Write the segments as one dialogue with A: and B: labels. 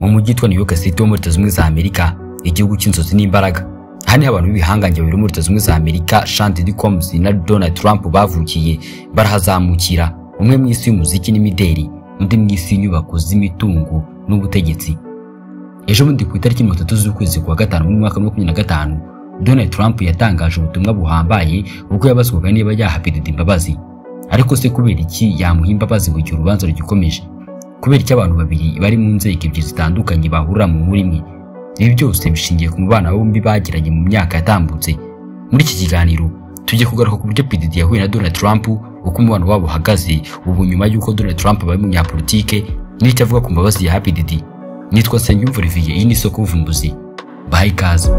A: Mu mujyi witwa New York City wo muri Leta Zunze Ubumwe za Amerika, igihugu cy'inzozi n'imbaraga. Aha niho abantu b'ibihangange babiri muri Leta Zunze Ubumwe za Amerika, Sean Diddy Combs na Donald Trump bavukiye, barahazamukira, umwe mu isi y'umuziki n'imideri, undi mu isi y'inyubako z'imitungo n'ubutegetsi. Ejo bundi ku itariki 30 z'ukwezi kwa gatanu mu mwaka wa 2025, Donald Trump yatangaje ubutumwa buhambaye ubwo yabazwaga niba yaha P Diddy imbabazi. Ariko se kubera iki yamuha imbabazi mu gihe urubanza rugikomeje? Kubera iki abantu babiri bari mu nzego ebyiri zitandukanye bahurira mu nkuru imwe? Ibi byose bishingiye ku mubano bombi bagiranye mu myaka yatambutse. Muri iki kiganiro tujye kugaruka ku buryo P Diddy yahuye na Donald Trump, uko umubano wabo uhagaze ubu nyuma y'uko Donald Trump abaye umunyapolitike, n'icyo avuga ku mbabazi ya P Diddy. Nitwa Nsengiyumva Olivier, iyi ni isoko y'ubuvumbuzi. Baha ikaze.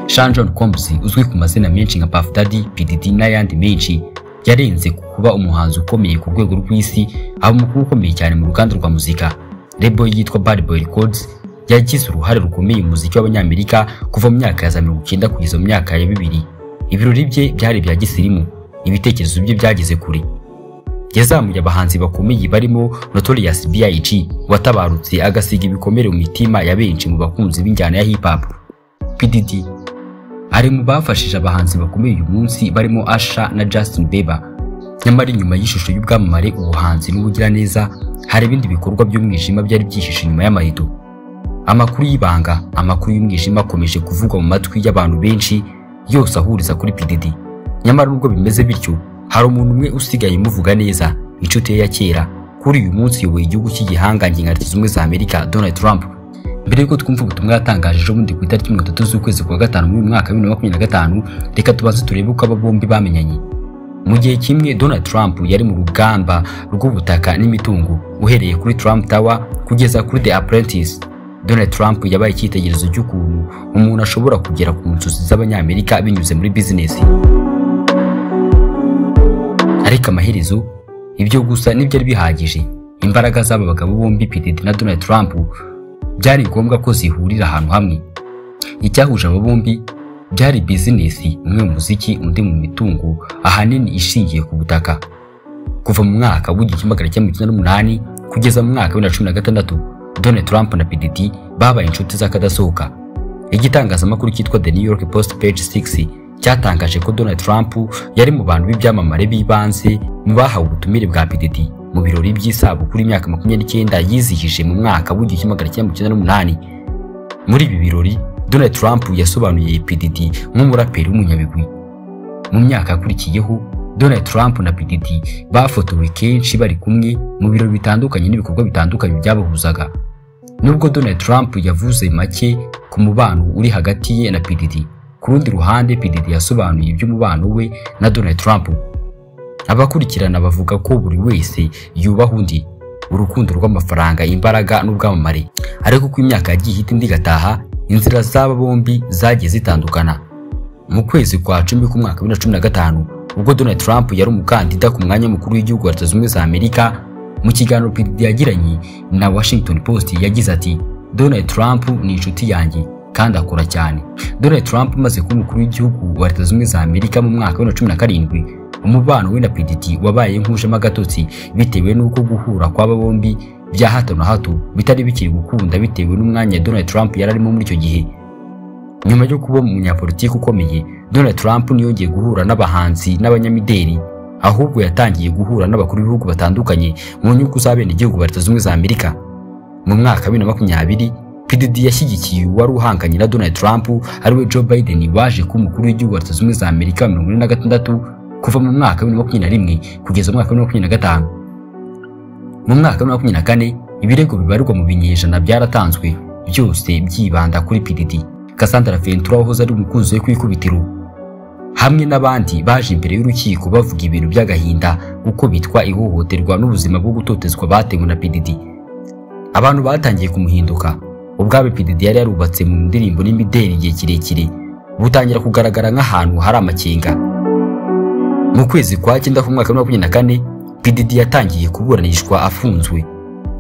A: Sean John Combs uzwi ku mazina menshi nka Puff Daddy, P Diddy n'ayandi menshi, yarenze ku kuba umuhanzi ukomeye ku rwego rw'isi, aba umukuru ukomeye cyane mu ruganda rwa muzika. Label yitwa Bad Boy Records yagize uruhare rukomeye mu muziki w'Abanyamerika kuva mu myaka ya za 90 kugeza mu myaka ya 2000. Ibirori bye byari ibya gisirimu, ibitekerezo bye byageze kure. Yazamuye abahanzi bakomeye barimo Notorious B.I.G watabarutse agasiga ibikomere mu mitima ya benshi mu bakunzi b'injyana ya hip hop. P Diddy ari mu bafashije abahanzi bakomeye uyu munsi barimo Usher na Justin Bieber. Nyamara inyuma y'ishusho y'ubwamamare, ubuhanzi n'ubugiraneza, hari ibindi bikorwa by'umwijima byari byihishe inyuma y'amarido. Amakuru y'ibanga, amakuru y'umwijima akomeje kuvugwa mu matwi y'abantu benshi, yose ahuriza kuri P Diddy. Nyamara nubwo bimeze bityo, hari umuntu umwe usigaye muvuga neza, inshuti ye ya kera, kuri uyu munsi yoboye igihugu cy'igihangange nka Leta Zunze Ubumwe za Amerika, Donald Trump. Mbere yuko twumva ubutumwa yatangaje ejo bundi ku itariki 30 z'ukwezi kwa gatanu mu mwaka wa 2025, reka tubanze turebe uko aba bombi bamenyanye. Mu gihe kimwe Donald Trump yari mu rugamba rw'ubutaka n'imitungo, uhereye kuri Trump Tower kugeza kuri The Apprentice. Donald Trump yabaye icyitegererezo cy'ukuntu umuntu ashobora kugera ku nzozi z'Abanyamerika binyuze muri business. Ariko amaherezo ibyo gusa ntibyari bihagije. Imbaraga z'aba bagabo bombi P Diddy na Donald Trump byari ngombwa ko zihurira ahantu hamwe. Icyahuje aba bombi byari business, umwe mu muziki undi mu mitungo, ahanini ishingiye ku butaka. Kuva mu mwaka w'1998 kugeza mu mwaka wa 2016, Donald Trump na P Diddy babaye inshuti z'akadasohoka. Igitangazamakuru cyitwa The New York Post Page 6 cyatangaje ko Donald Trump yari mu bantu b'ibyamamare b'ibanze mu bahawe ubutumire bwa P Diddy mu birori by'isabukuru y'imyaka 29 yizihije mu mwaka w'1998. Muri ibi birori, Donald Trump yasobanuye P Diddy nk'umuraperi w'umunyabigwi. Mu myaka yakurikiyeho, Donald Trump na P Diddy bafotowe kenshi bari kumwe mu birori bitandukanye n'ibikorwa bitandukanye byabahuzaga. Nubwo Donald Trump yavuze make ku mubano uri hagati ye na P Diddy, ku rundi ruhande P Diddy yasobanuye iby'umubano we na Donald Trump. Abakurikirana bavuga ko buri wese yubaha undi, urukundo rw'amafaranga, imbaraga n'ubwamamare. Ariko uko imyaka yagiye ihita indi igataha, inzira z'aba bombi zagiye zitandukana. Mu kwezi kwa 10 k'umwaka wa 2015, ubwo Donald Trump yari umukandida ku mwanya mukuru w'igihugu wa Leta Zunze Ubumwe za Amerika, mu kiganiro P Diddy yagiranye na Washington Post yagize ati: Donald Trump ni inshuti yanjye kandi akora cyane. Donald Trump amaze kuba umukuru w'igihugu wa Leta Zunze Ubumwe za Amerika mu mwaka wa 2017, umubano we na P Diddy wabaye nk'ujemo agatotsi bitewe n'uko guhura kw'aba bombi bya hato na hato bitari bikiri gukunda bitewe n'umwanya Donald Trump yari arimo muri icyo gihe. Nyuma yo kuba umunyapolitiki ukomeye, Donald Trump ntiyongeye guhura n'abahanzi n'abanyamideli, ahubwo yatangiye guhura n'abakuru b'ibihugu batandukanye mu nyungu z'abenegihugu ba Leta Zunze Ubumwe za Amerika. Mu mwaka wa 2020, P Diddy yashyigikiye uwari uhanganye na Donald Trump ariwe Joe Biden, waje kuba umukuru w'igihugu wa Leta Zunze Ubumwe za Amerika wa 46 kuva mu mwaka wa 2021 kugeza mu mwaka wa 2025. Mu mwaka wa 2024, ibirego bibarirwa mu binyejana byaratanzwe, byose byibanda kuri P Diddy. Cassandra Ventura wahoze ari umukunzi we ku ikubitiro, hamwe n'abandi baje imbere y'urukiko bavuga ibintu by'agahinda kuko bitwa ihohoterwa n'ubuzima bwo gutotezwa batewe na P Diddy. Abantu batangiye kumuhinduka. Ubwabe P Diddy yari yarubatse mu ndirimbo n'imideli igihe kirekire, butangira kugaragara nk'ahantu hari amakenga. Mu kwezi kwa 9 k'umwaka wa 2024, P Diddy yatangiye kuburanishwa afunzwe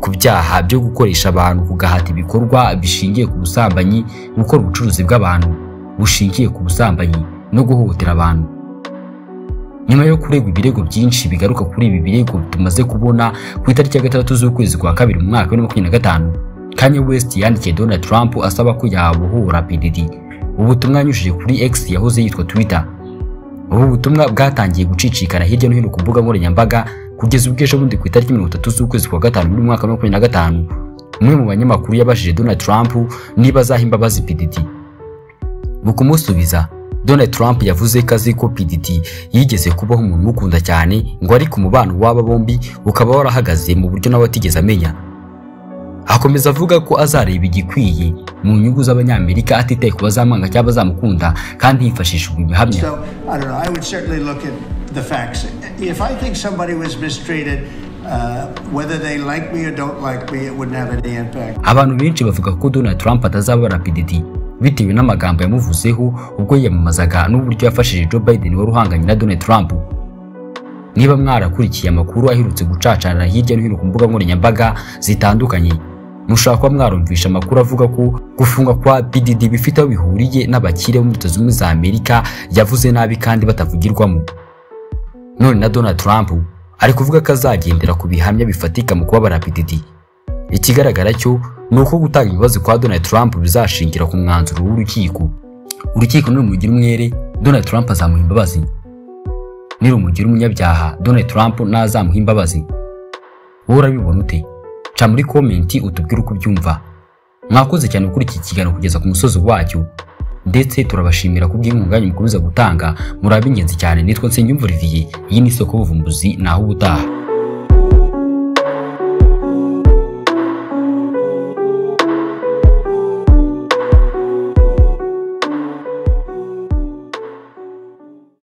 A: ku byaha byo gukoresha abantu kugahata ibikorwa bishingiye ku busambanyi, gukora ubucuruzi bw'abantu bushingiye ku busambanyi no guhohotera abantu. Nyuma yo kuregwa ibirego byinshi bigaruka kuri ibi birego tumaze kubona, ku itariki ya 6 z'ukwezi kwa kabiri mu mwaka wa 2025, Kanye West yandikiye Donald Trump asaba ko yabohora P Diddy. Ubutumwa yanyujije kuri X yahoze yitwa Twitter. Ubu butumwa bwatangiye gucicikana hirya no hino ku mbuga nkoranyambaga kugeza ubwo ejo bundi ku itariki 30 z'ukwezi kwa gatanu muri mwaka wa 2025, umwe mu banyamakuru yabajije Donald Trump niba azaha imbabazi P Diddy. Mu kumusubiza, Donald Trump yavuze ko azi ko P Diddy yigeze kubaho umuntu umukunda cyane, ngo ariko umubano w'aba bombi ukaba warahagaze mu buryo nawe atigeze amenya. Akomeza avuga ko azareba igikwiye mu nyungu z'Abanyamerika atitaye ku bazamwanga cyangwa bazamukunda, kandi hifashishijwe ibihamya.
B: So, I don't know. I would certainly look at the facts. If I think somebody was mistreated, whether they like me or don't like me, it wouldn't have any impact.
A: Abantu benshi bavuga ko Donald Trump atazabara P Diddy bitewe n'amagambo yamuvuzeho ubwo yiyamamazaga n'uburyo yafashije Joe Biden wari uhanganye na Donald Trump. Niba mwarakurikiye amakuru aherutse gucacana hirya no hino ku mbuga nkoranyambaga zitandukanye, mushobora kuba mwarumvisha amakuru avuga ko gufunga kwa P Diddy bifite aho bihuriye n'abakire bo muri Leta Zunze Ubumwe za Amerika yavuze nabi kandi batavugirwamo. None na Donald Trump ari kuvuga ko azagendera ku bihamya bifatika mu kubabara P Diddy. Ikigaragara cyo ni uko gutanga imbabazi kwa Donald Trump bizashingira ku mwanzuro w'urukiko. Urukiko nirumugira umwere, Donald Trump azamuha imbabazi. Nirumugira umunyabyaha, Donald Trump nazamuha imbabazi. Wowe urabibona ute? Ca muri comment utubwire uko ubyumva. Mwakoze cyane kuri iki kiganiro kugeza ku musozi wacyo, ndetse turabashimira kubw'inkunga yanyu mukomeza gutanga. Muri ab'ingenzi cyane. Nitwa Nsengiyumva Olivier, iyi ni Isoko y'Ubuvumbuzi, naho ubutaha.